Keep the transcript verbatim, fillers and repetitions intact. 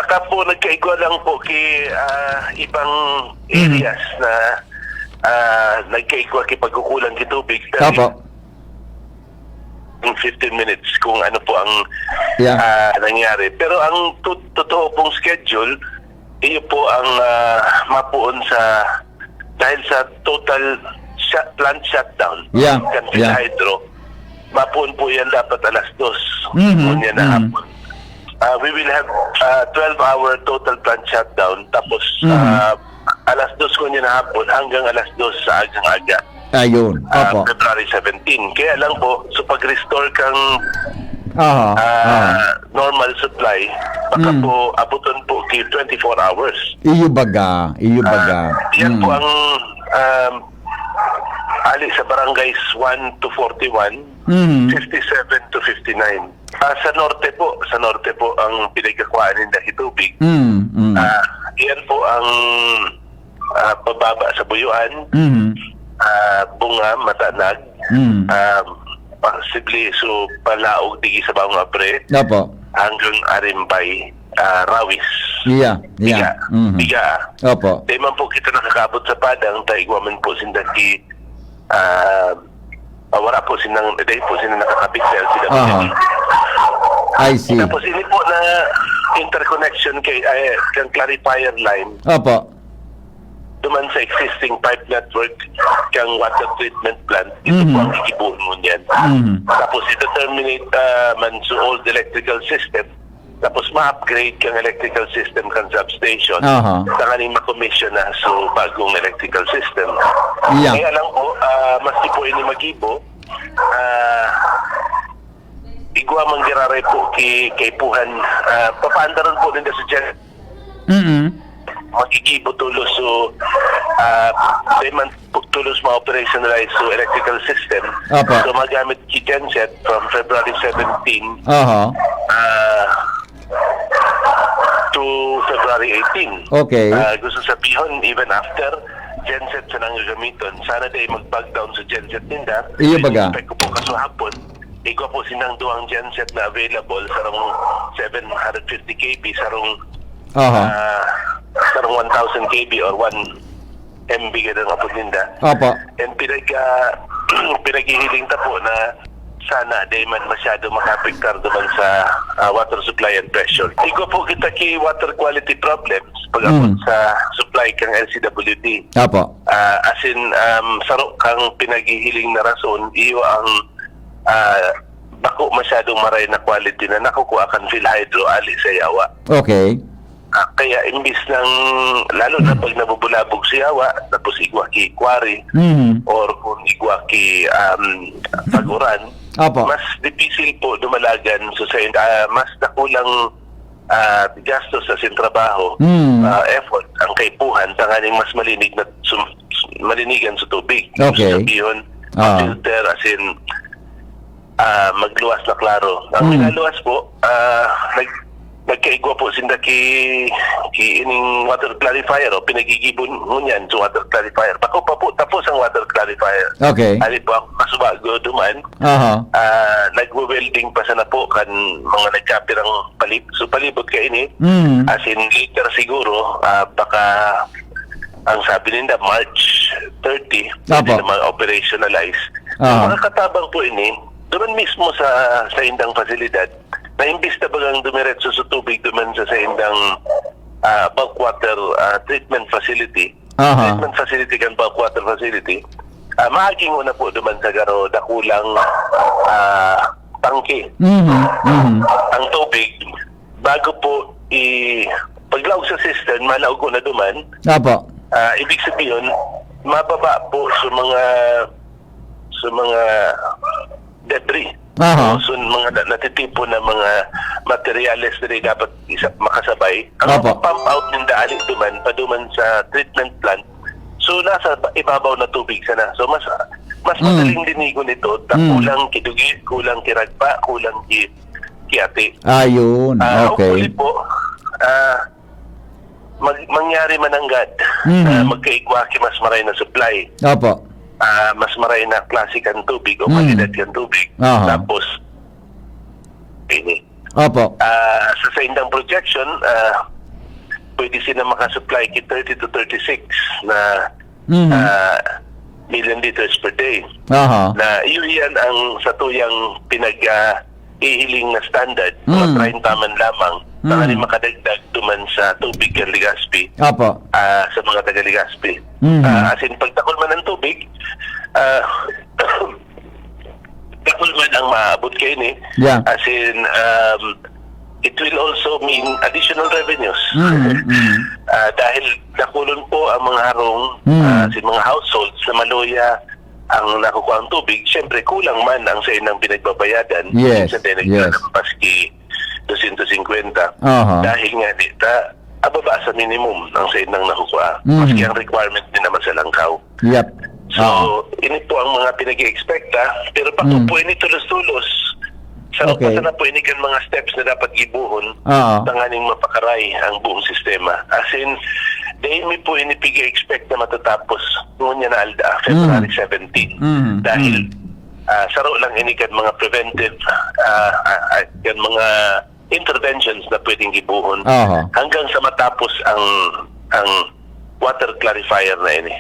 Tapo, nagkaigwa lang po ki, ah, ibang Mm. areas na, ah, nagkaigwa ki pagkukulang ki tubig. Pero Opo. in fifteen minutes kung ano po ang, Yeah. ah, nangyari. Pero ang to-, totoo pong schedule, iyo po ang, ah, mapuon sa, dahil sa total shut-, plant shutdown Yeah, kan yeah. Hydro, mapuon po yan dapat alas dos. Mhm, Ngunyan na mhm. hapon. Ah, we will have, ah, twelve-hour total plant shutdown. Tapos, Mhm. ah, alas dos ngunyan na hapon hanggang alas dos sa agang-aga. Ayun, Ah, opo. February seventeen. Kaya lang po, so pag-restore kang, Aha, ah, aha. normal supply, baka Mm. po abuton po ki twenty-four hours. Iyo baga, iyo baga. Ah, yan po Mm. ang, um, ali sa barangays one to forty-one, Mm. fifty-seven to fifty-nine. Ah, sa norte po, sa norte po ang pinagkakuhaan ninda ki tubig. Mm, mm. Ah, yan po ang, ah, pababa sa Buyuan, Mm. ah, Bunga, Matanag, Mm. ah, posible, so, palaog digi sa Bawang Abre, Opo. hanggang Arimbay, ah, Rawis. Yeah, yeah. Biga. Mhm. Biga, ah. Opo. Di man po kita nakakaabot sa Padang, ta igwa man po sinda ki, ah, ah, wala po sinang, dahil po sila nakakabit sa L C W D. Aha. I see. Tapos ini po na interconnection kay, ay, kang clarifier line Opo. duman sa existing pipe network kang water treatment plant, ito Mhm. po ang gigibohon mo niyan. Mhm. Tapos i-terminate, ah, man sa old electrical system, tapos ma-upgrade kang electrical system kan substation, Aha. tanganing ma-commission na so bagong electrical system. Yeah. Kaya lang po, ah, maski po ini magibo, ah, igwa man giraray po ki kaipuhan, ah, papaandaron po ninda sa dyan. Mm-mm. Magigibo tulos so, ah, di man po tulos ma-operationalize so electrical system. Opo. So magamit ki genset from February seventeen, Aha. ah, to February eighteen. Okay. Ah, gusto sabihon, even after genset sa nang gagamiton, sana di mag-back down sa genset ninda. Iyo baga. Expect ko po kaswahapon, igwa po sinang duwang genset na available, sarong seven hundred fifty K V, sarong, Aha. ah, sarong one thousand K V or one M V ka ang apod ninda. Opo. And pinag, ah, pinaghihiling ta po na sana di man masyado makaapektar duman sa, ah, water supply and pressure. Igwa po kita ki water quality problems pag-abot Mm. sa supply kang L C W D. Opo. Ah, as in, um, saro kang pinaghihiling na rason, iyo ang, ah, bako masyadong maray na quality na nakukuha kan Philhydro ali sa yawa. Okay. Ah, kaya imbis ng, lalo na pag nabubulabog si yawa, tapos igwa ki quarry, Mhm. or kung igwa ki, um, pag-uran, Opo. mas dipisil po dumalagan. So, sa, ah, mas dakulang, ah, gastos sa sin trabaho, Mm. ah, effort ang kaipuhan, tanganing mas malinig na sum-, malinigan sa tubig. Okay. Gusto sabihon, Ah. filter, as in, ah, magluwas na klaro. Ang Mm. nagaluwas po, ah, nag-, nagkaigwa po sinda ki, ki ining water clarifier, o, pinagigibo ngunyan sa water clarifier. Bako pa po tapos ang water clarifier. Okay. Ali po ang kasubago duman. Aha. Ah, nagwe-welding pa sana po kan mga nagkapirang palib-, so palibot kaini. Mm. As in, later siguro, ah, baka ang sabi ninda, March thirty, pwede Apo. na ma-operationalize. Aha. Ang mga katabang po ini, duman mismo sa, sa indang pasilidad, na imbis na bagang dumiretso sa tubig duman sa, sa indang, ah, bulk water, ah, treatment facility, Aha. treatment facility kan bulk water facility, ah, maging una po duman sa garo, dakulang, ah, tangke. Mhm, mhm. Ang tubig, bago po i-, paglaog sa cistern, malaog ko na duman. Apo. Ah, ibig sabihin, mababa po sa mga, sa mga debris. Aha. So, mga na-, natitipon na mga materyales na di dapat isa, makasabay. Ang Apo. pump out ninda ali duman, paduman sa treatment plant. So, nasa ba-, ibabaw na tubig sana. So, mas, mas Mm. madaling linigon ito. Ta-, Mm. kulang ki dugi, kulang ki ragpa, kulang ki, ki ati. Ayun, Ah, okay. hopefully po, ah, mag-, mangyari mananggad Mhm. na magkaigwa ki mas maray na supply. Apo. Ah, mas maray na klase kan tubig o Mm. kalidad kan tubig. Aha. Tapos, ini. Apo. Ah, sa, sa indang projection, ah, pwede sila makasupply ki thirty to thirty-six na Mhm. ah, million liters per day. Aha. Na iyo iyan ang satuyang pinag ah, ihiling na standard, mga Mm. treinta man lamang, Mm. tanganing makadagdag duman sa tubig kan Legazpi, Apo. ah, sa mga taga Legazpi. Mhm. Ah, as in, pagdakul man ang tubig, ah, dakul man ang maabot kaini. Yeah. As in, um, it will also mean additional revenues. Mm, mm. Ah, dahil dakulon po ang mga harong, Mm. ah, sa mga households na maluya ang nakukuha ang tubig, siyempre kulang man ang sa inang pinagbabayadan. Yes, Minsan tayo yes. naglalabas ki dosyentos singkwenta. Aha. Dahil nga di ta ababa sa minimum ang sa inang nakukuha. Mhm. Maski ang requirement din naman sa langkaw. Yep. So, Oo. ini po ang mga pinag-i-expecta, pero pa Mm. po ini tulos-tulos. Sa Okay. na po ini kan mga steps na dapat gibuhon Oo. tanganing mapakaray ang buong sistema. As in, dahil mi po ini pig-expect na matatapos ngunyan na alda, February Mm. seventeen. Mm. Dahil Mm. ah, saro lang ini kan mga preventive ah, ah, ah, kan mga interventions na pwedeng gibuhon Aha. hanggang sa matapos ang ang water clarifier na ini.